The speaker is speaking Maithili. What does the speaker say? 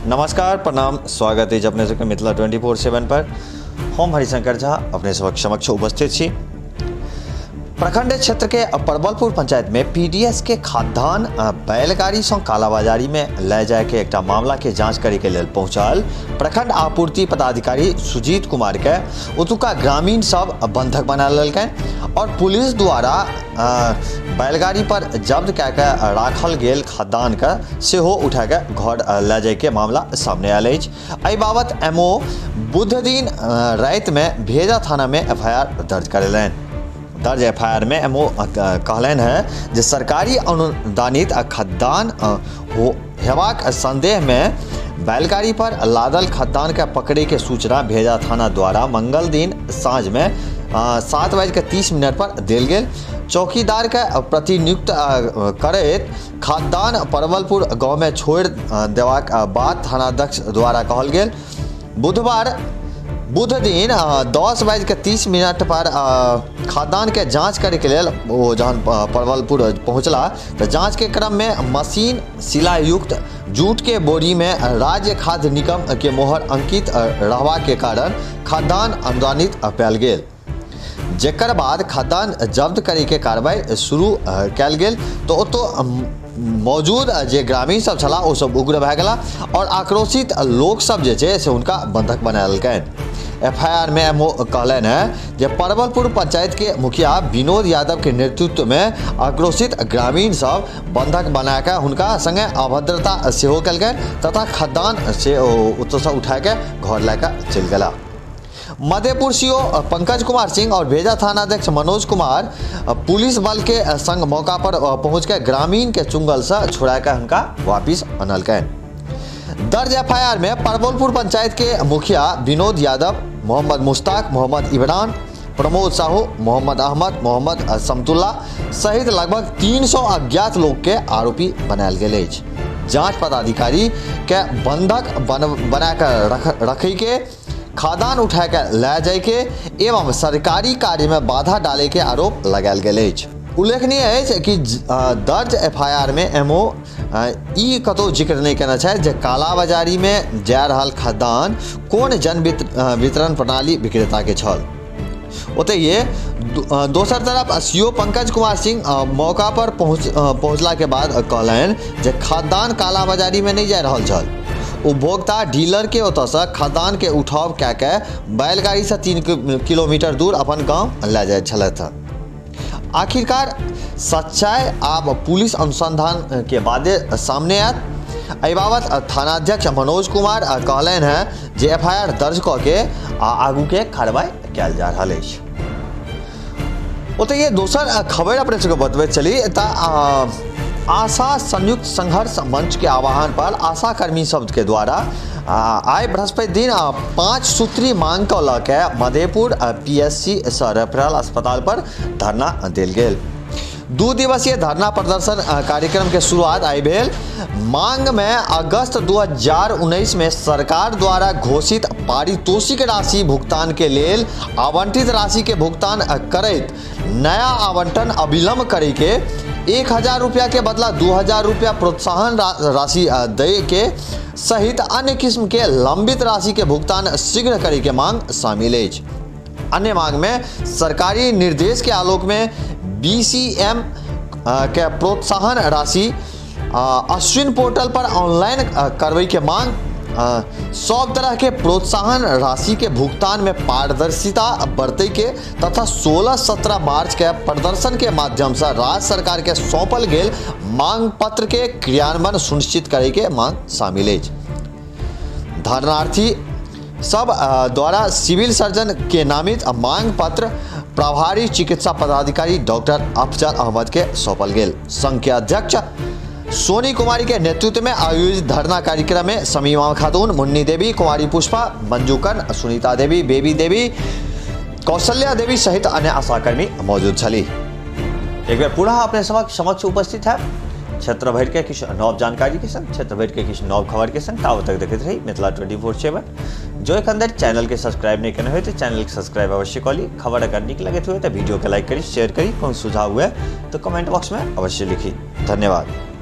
नमस्कार, प्रणाम, स्वागत अछि अपने सबके मिथिला 24/7 पर। हम हरिशंकर झा अपने सबक समक्ष उपस्थित छी। प्रखंड क्षेत्र के परबलपुर पंचायत में पीडीएस के खाद्यान्न बैलगाड़ी से कालाबाजारी में लय जाय के एकटा मामला के जांच करे के लेल पहुंचल प्रखंड आपूर्ति पदाधिकारी सुजीत कुमार के ओतुका ग्रामीण सब बंधक बना लेलकनि और पुलिस द्वारा बैलगाड़ी पर जब्त कए के राखल गेल खाद्यान्न के सेहो उठा के घर लए जाय के मामला सामने आयल अछि। एहि बाबत एमओ बुध दिन राति में भेजा थाना में एफआईआर दर्ज करेलनि। दर्ज एफआईआर में एमओ कहलनि है जे सरकारी अनुदानित खाद्यान्न हेबाक संदेह में बैलगाड़ी पर लादल खाद्यान्न के पकड़े के सूचना भेजा थाना द्वारा मंगल दिन साँझ में 7:30 पर देल गेल। चौकीदार के प्रतिनियुक्त करैत खाद्यान्न परवलपुर गांव में छोड़ देबाक बात थानाध्यक्ष द्वारा कहल गेल। बुध दिन 10:30 पर खाद्यान्न के जांच करे के लेल ओ जहन परवलपुर पहुंचला तो जांच के क्रम में मशीन शिलायुक्त जूट के बोरी में राज्य खाद्य निगम के मोहर अंकित रहवा के कारण खाद्यान्न अनुदानित पायल गेल, जेकर बाद खाद्यान्न जब्त करे के कार्रवाई शुरू कयल गेल। तो ओतौ मौजूद जे ग्रामीण सब छला ओ सब उग्र भए गेला और आक्रोशित लोक सब जे छै से हुनका बंधक बना लेलकनि। एफआईआर में एमओ कहलनि है जे परबलपुर पंचायत के मुखिया विनोद यादव के नेतृत्व में आक्रोशित ग्रामीण सब बंधक बना के हुनका संगे अभद्रता सेहो केलकनि तथा खाद्यान्न से ओतऽसँ उठा के घर लए के चलि गेला। मधेपुर सीओ पंकज कुमार सिंह और भेजा थानाध्यक्ष मनोज कुमार पुलिस बल के संग मौका पर पहुंच के ग्रामीण के चुंगल से छुड़ा के हुनका वापिस अनलकनि। दर्ज एफआईआर में परबलपुर पंचायत के मुखिया विनोद यादव, मोहम्मद मुश्ताक, मोहम्मद इमरान, प्रमोद साहू, मोहम्मद अहमद, मोहम्मद समतुल्ला सहित लगभग 300 अज्ञात लोग के आरोपी बनायल गेल अछि। जांच पदाधिकारी के बंधक बना के रखै के, खाद्यान्न उठा के लए जाय के एवं सरकारी कार्य में बाधा डाले के आरोप लगायल गेल अछि। उल्लेखनीय अछि कि दर्ज एफआईआर में एमओ ई कतौ जिक्र नहि केने छथि जे कालाबाजारी में जा रहल खाद्यान्न कोन जन वितरण प्रणाली विक्रेता के छल। ओतहिए दोसर तरफ सीओ पंकज कुमार सिंह मौका पर पहुँचला के बाद कहलनि जे खाद्यान्न कालाबाजारी में नहीं जा रहल छल। उपभोक्ता डीलर के ओतऽसँ खाद्यान्न के उठाव कए के बैलगाड़ी से 3 किलोमीटर दूर अपन गांव लए जाइत छलथि। आखिरकार सच्चाई आब पुलिस अनुसंधान के बादे सामने आयत। एहि बाबत थानाध्यक्ष मनोज कुमार कहलनि हैं जे एफआईआर दर्ज कऽ के आगू के कार्रवाई कयल जा रहल अछि। ओतहि दोसर खबर अपने सबके बतबैत चली तऽ आशा संयुक्त संघर्ष मंच के आह्वान पर आशा कर्मी शब्द के द्वारा आइ बृहस्पति दिन 5 सूत्री मांग के लऽ के मधेपुर पीएससी सँ रेफरल अस्पताल पर धरना देल गेल। 2 दिवसीय धरना प्रदर्शन कार्यक्रम के शुरुआत आइ भेल। मांग में अगस्त 2019 में सरकार द्वारा घोषित पारितोषिक राशि भुगतान के लेल आवंटित राशि के भुगतान करैत नया आवंटन अविलंब करे के, 1000 रुपया के बदला 2000 रुपया प्रोत्साहन राशि दे के सहित अन्य किस्म के लंबित राशि के भुगतान शीघ्र करे के मांग शामिल अछि। अन्य मांग में सरकारी निर्देश के आलोक में बीसीएम के प्रोत्साहन राशि अश्विन पोर्टल पर ऑनलाइन करवई के मांग, सब तरह के प्रोत्साहन राशि के भुगतान में पारदर्शिता बरते के तथा 16-17 मार्च के प्रदर्शन के माध्यम से राज्य सरकार के सौंपल गेल मांग पत्र के क्रियान्वयन सुनिश्चित करे के मांग शामिल अछि। धरनार्थी सब द्वारा सिविल सर्जन के नामित मांग पत्र प्रभारी चिकित्सा पदाधिकारी डॉक्टर अफजल अहमद के सौंपल गेल। संघ के अध्यक्ष सोनी कुमारी के नेतृत्व में आयोजित धरना कार्यक्रम में समीमा खातून, मुन्नी देवी, कुमारी पुष्पा, मंजू कर्ण, सुनीता देवी, बेबी देवी, कौशल्या देवी सहित अन्य आशाकर्मी मौजूद छली। एक बार पुनः अपने समक्ष उपस्थित है क्षेत्र भर के किछु नव जानकारी के संग, क्षेत्र भर के किछु नव खबर के संग। तावत तक देखैत रही मिथिला 24/7। जो एखन धरि चैनल के सब्सक्राइब नहीं केने होय तो चैनल के सब्सक्राइब अवश्य कऽ ली। खबर अगर नीक लगैत हुए तो वीडियो के लाइक करी, शेयर करी। कोनो सुझाव हुए तो कमेंट बॉक्स में अवश्य लिखी। धन्यवाद।